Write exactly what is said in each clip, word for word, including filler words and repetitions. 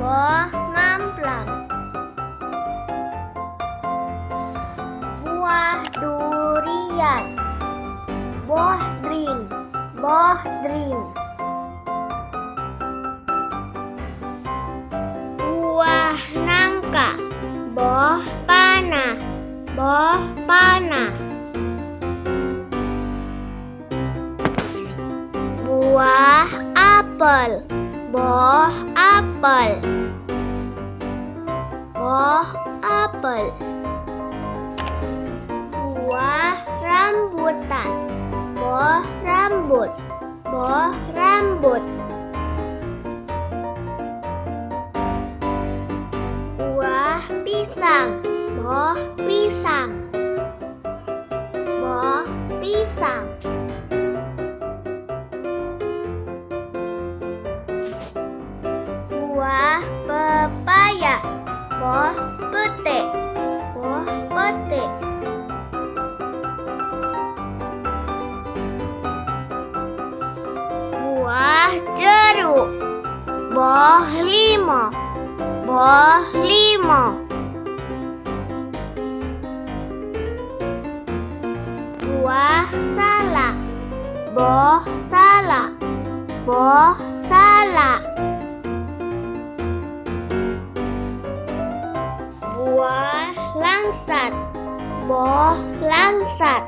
Boh mamplam. Buah durian. Boh drin. Boh drin. Buah nangka. Boh panah. Boh panah. Buah apel. Boh apel. Boh apel. Buah rambutan. Boh rambut. Boh rambut. Buah pisang. Boh pisang. Boh pisang. Buah pepaya. Boh peutek. Boh peutek. Buah jeruk. Boh limau. Boh limau. Buah salak. Boh salak. Boh salak. Buah langsat. Boh langsat.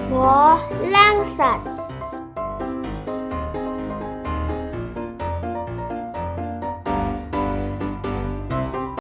Boh langsat.